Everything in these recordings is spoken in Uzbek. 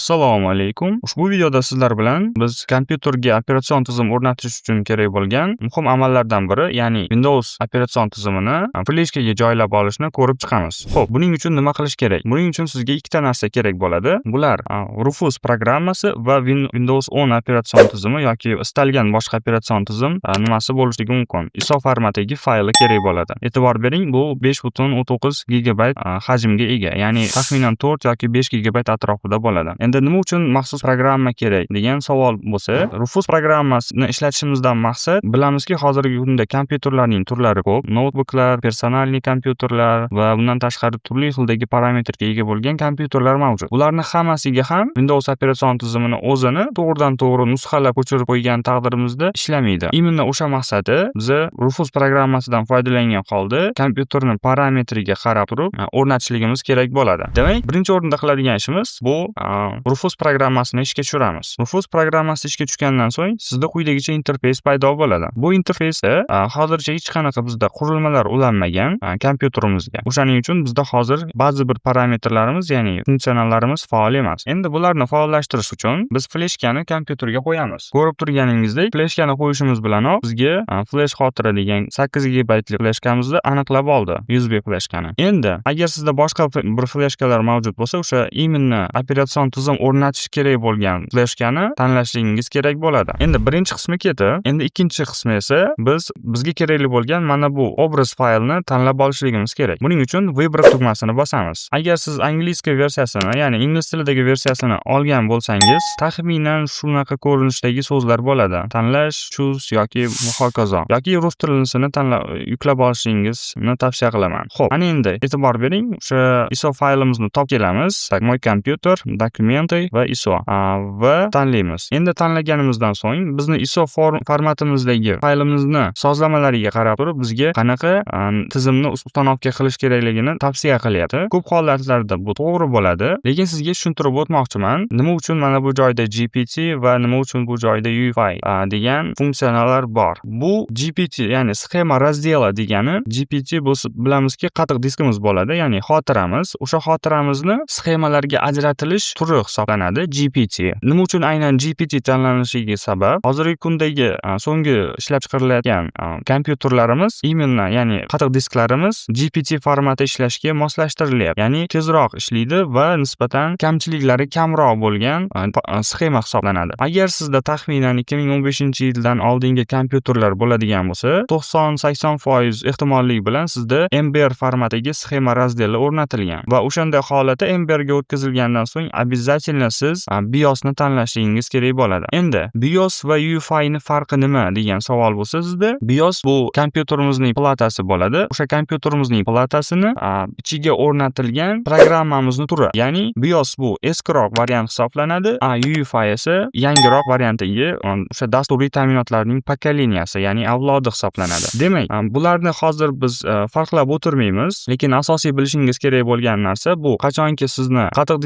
Assalomu alaykum. Ushbu videoda sizlar bilan biz kompyuterga operatsion tizim o'rnatish uchun kerak bo'lgan muhim amallardan biri, ya'ni Windows operatsion tizimini fleshkaga joylab olishni ko'rib chiqamiz. Xo'p, buning uchun nima qilish kerak? Buning uchun sizga ikkita narsa kerak bo'ladi. Bular Rufus programmasi va Windows 10 operatsion tizimi yoki istalgan boshqa operatsion tizim nimasi bo'lishligi mumkin. ISO formatdagi fayli kerak bo'ladi. E'tibor bering, bu 5,9 gigabayt hajmga ega, ya'ni taxminan 4 yoki 5 gigabayt atrofida bo'ladi. Endi nima uchun maxsus programma kerak degan savol bo'lsa, Rufus programmasini ishlatishimizdan maqsad, bilamizki, hozirgi kunda kompyuterlarning turlari ko'p. Noutbuklar, персональный kompyuterlar va bundan tashqari turli xildagi parametrga ega bo'lgan kompyuterlar mavjud. Bularni hammasiga ham Windows operatsion tizimini o'zini to'g'ridan-to'g'ri nusxalab ko'chirib qo'ygan taqdirimizda ishlamaydi. Именно o'sha maqsadda biza Rufus programmasidan foydalangan holda kompyuterni parametriga qarab turib o'rnatishligimiz kerak bo'ladi. Demak, birinchi o'rinda qiladigan ishimiz bu Rufus programmasini ishga tushiramiz. Rufus programmasi ishga tushgandan so'ng sizda quyidagicha interfeys paydo bo'ladi. Bu interfeysda hozircha hech qanaqa bizda qurilmalar ulanmagan kompyuterimizga. O'shaning uchun bizda hozir ba'zi bir parametrlarimiz, ya'ni funksionallarimiz faol emas. Endi bularni faollashtirish uchun biz fleshkani kompyuterga qo'yamiz. Ko'rib turganingizdek, fleshkani qo'yishimiz bilanoq bizga flesh xotira degan 8 gigabaytli fleshkamizni aniqlab oldi, USB fleshkani. Endi agar sizda boshqa bir fleshkalar mavjud bo'lsa, o'sha именно operatsion tizim o'rnatish kerak bo'lgan fleshkani tanlashligingiz kerak bo'ladi. Endi birinchi qismi ketdi. Endi ikkinchi qismi esa biz bizga kerakli bo'lgan mana bu obraz faylni tanlab olishligimiz kerak. Buning uchun "Выбрать" tugmasini bosamiz. Agar siz английский versiyasini, ya'ni ingliz tilidagi versiyasini olgan bo'lsangiz, taxminan shunaqa ko'rinishdagi so'zlar bo'ladi. Tanlash, choose yoki hokazo. Yoki rus tilisini tanlab yuklab olishingizni tavsiya qilaman. Xo'p, ana endi e'tibor bering, o'sha ISO faylimizni topib kelamiz. Так, "Мой компьютер", "Документы" va ISO va tanlaymiz. Endi tanlaganimizdan so'ng bizni ISO formatimizdagi faylimizni sozlamalariga qarab turib bizga qanaqa tizimni установка qilish kerakligini tavsiya qilyapti. Ko'p holatlarda bu to'g'ri bo'ladi, lekin sizga tushuntirib o'tmoqchiman. Nima uchun mana bu joyda GPT va nima uchun bu joyda UEFI degan funksionallar bor. Bu GPT, ya'ni схема раздела degani, GPT bu bilamizki, qattiq diskimiz bo'ladi, ya'ni xotiramiz. O'sha xotiramizni sxemalarga ajratilish turi hisoblanadi GPT. Nima uchun aynan GPT tanlanishiga sabab, hozirgi kundagi so'nggi ishlab chiqarilayotgan kompyuterlarimiz именно, ya'ni qattiq disklarimiz GPT formatda ishlashga moslashtirilyapti. Ya'ni tezroq ishlaydi va nisbatan kamchiliklari kamroq bo'lgan sxema hisoblanadi. Agar sizda taxminan 2015-yildan oldingi kompyuterlar bo'ladigan bo'lsa, 90-80% ehtimollik bilan sizda MBR formatdagi схема раздела o'rnatilgan va o'shanday holatda MBR ga o'tkazilgandan so'ng обязательно siz BIOSni tanlashligingiz kerak bo'ladi. Endi BIOS va UEFI ni farqi nima degan savol bo'lsa sizda, BIOS bu kompyuterimizning platasi bo'ladi. O'sha kompyuterimizning platasini ichiga o'rnatilgan programmamizni turi. Ya'ni BIOS bu eskiroq variant hisoblanadi, a UEFI esa yangiroq variantdagi o'sha dasturiy ta'minotlarning поколения si, ya'ni avlodi hisoblanadi. Demak, bularni hozir biz farqlab o'tirmaymiz, lekin asosiy bilishingiz kerak bo'lgan narsa bu qachonki sizni qattiq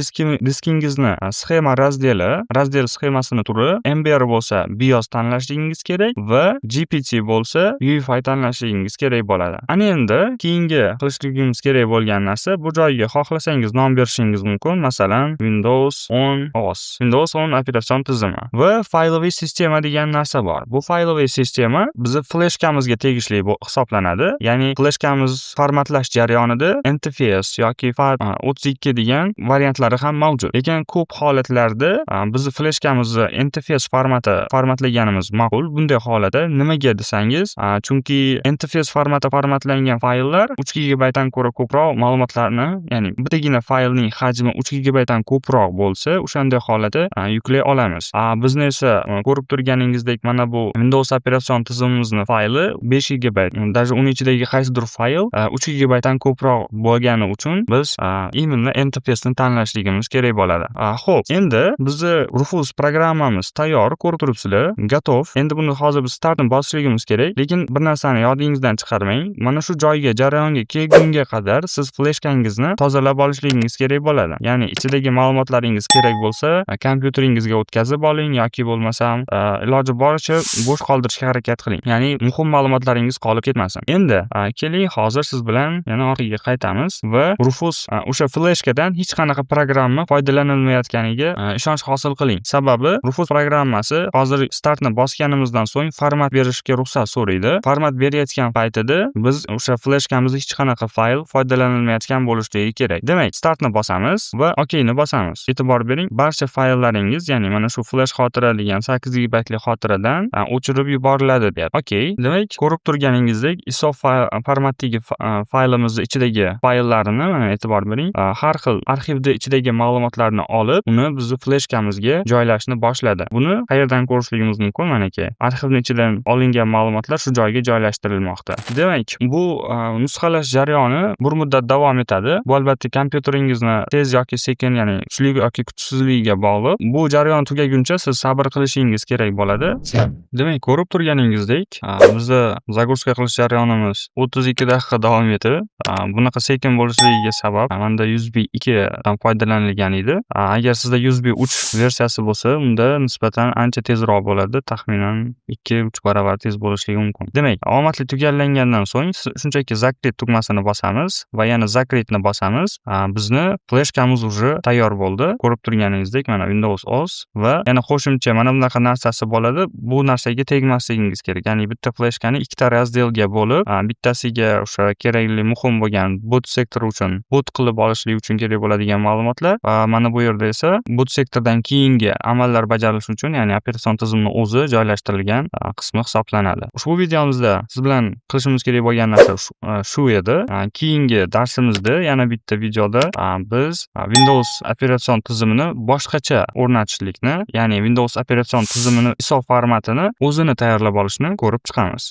diskingizni схема раздела, раздел sxemasini turi MBR bo'lsa, BIOS tanlashligingiz kerak va GPT bo'lsa, UEFI tanlashligingiz kerak bo'ladi. Ana endi keyingi qilishligimiz kerak bo'lgan narsa, bu joyga xohlasangiz nom berishingiz mumkin. Masalan, Windows 10 OS. Windows 10 operatsion tizimi va файловый система degan narsa bor. Bu файловый система bizni fleshkamizga tegishli hisoblanadi. Ya'ni fleshkamiz formatlash jarayonida NTFS yoki FAT32 degan variantlari ham mavjud. Lekin ko'p holatlarda bizni fleshkamizni NTFS formati formatlaganimiz ma'qul. Bunday holatda nimaga desangiz, chunki NTFS formati formatlangan fayllar 3 gigabaytdan ko'ra ko'proq ma'lumotlarni, ya'ni bittagina faylning hajmi 3 gigabaytdan ko'proq bo'lsa, o'shanday holatda yuklay olamiz. Bizni esa ko'rib turganingizdek, mana bu Windows operatsion tizimimizni fayli 5 gigabayt. Даже uni ichidagi qaysidir fayl 3 gigabaytdan ko'proq bo'lgani uchun biz именно NTFSni tanlashligimiz kerak bo'ladi. Xo'p, endi bizni Rufus programmamiz tayyor, ko'rib turibsizlar, готов. Endi buni hozir biz startni bosishligimiz kerak, lekin bir narsani yodingizdan chiqarmang. Mana shu joyga, jarayonga kelgunga qadar siz fleshkangizni tozalab olishligingiz kerak bo'ladi. Ya'ni ichidagi ma'lumotlaringiz kerak bo'lsa, kompyuteringizga o'tkazib oling yoki bo'lmasam iloji boricha bo'sh qoldirishga harakat qiling. Ya'ni muhim ma'lumotlaringiz qolib ketmasin. Endi keling, hozir siz bilan yana orqaga qaytamiz va Rufus o'sha fleshkadan hech qanaqa programma foydalanilmayotgan foydalanilmayotganiga ishonch hosil qiling. Sababi Rufus programmasi hozir startni bosganimizdan so'ng format berishga ruxsat so'raydi. Format berayotgan paytida biz o'sha fleshkamizda hech qanaqa fayl foydalanilmayotgan bo'lishligi kerak. Demak, startni bosamiz va OKni bosamiz. E'tibor bering, barcha fayllaringiz, ya'ni mana shu flesh xotira degan 8 gigabaytli xotiradan o'chirib yuboriladi, deyapti. Okey. Demak, ko'rib turganingizdek, ISO formatdagi faylimizni ichidagi fayllarni, mana, e'tibor bering, har xil arxivda ichidagi ma'lumotlarni olib, uni bizni fleshkamizga joylashni boshladi. Buni qayerdan ko'rishligimiz mumkin? Manaki, arxivni ichidan olingan ma'lumotlar shu joyga joylashtirilmoqda. Demak, bu nusxalash jarayoni bir muddat davom etadi. Bu, albatta, kompyuteringizni tez yoki sekin, ya'ni kuchli yoki kuchsizligiga bog'liq. Bu jarayon tugaguncha siz sabr qilishingiz kerak bo'ladi. Demak, ko'rib turganingizdek, bizni загрузка qilish jarayonimiz 32 daqiqa davom etdi. Bunaqa sekin bo'lishligiga sabab manda USB 2 dan foydalanilgan edi. Agar sizda USB 3 versiyasi bo'lsa, unda nisbatan ancha tezroq bo'ladi. Taxminan 2-3 barobar tez bo'lishligi mumkin. Demak, omadli tugallangandan so'ng shunchaki "Закрыть" tugmasini bosamiz va yana "Закрыть" ni bosamiz. Bizni fleshkamiz уже tayyor bo'ldi. Ko'rib turganingizdek, mana, Windows OS va yana qo'shimcha mana bunaqa narsasi bo'ladi. Bu narsaga tegmasligingiz kerak. Ya'ni bitta fleshkani ikkita раздел ga bo'lib, bittasiga o'sha kerakli, muhim bo'lgan boot sektor uchun, boot qilib olishlik uchun kerak bo'ladigan ma'lumotlar va mana bu yerda esa boot sektordan keyingi amallar bajarilishi uchun, ya'ni operatsion tizimni o'zi joylashtirilgan qismi hisoblanadi. Ushbu videomizda siz bilan qilishimiz kerak bo'lgan narsa shu edi. Keyingi darsimizda, yana bitta videoda biz Windows operatsion tizimini boshqacha o'rnatishlikni, ya'ni Windows operatsion tizimini ISO formatini o'zini tayyorlab olishni ko'rib chiqamiz.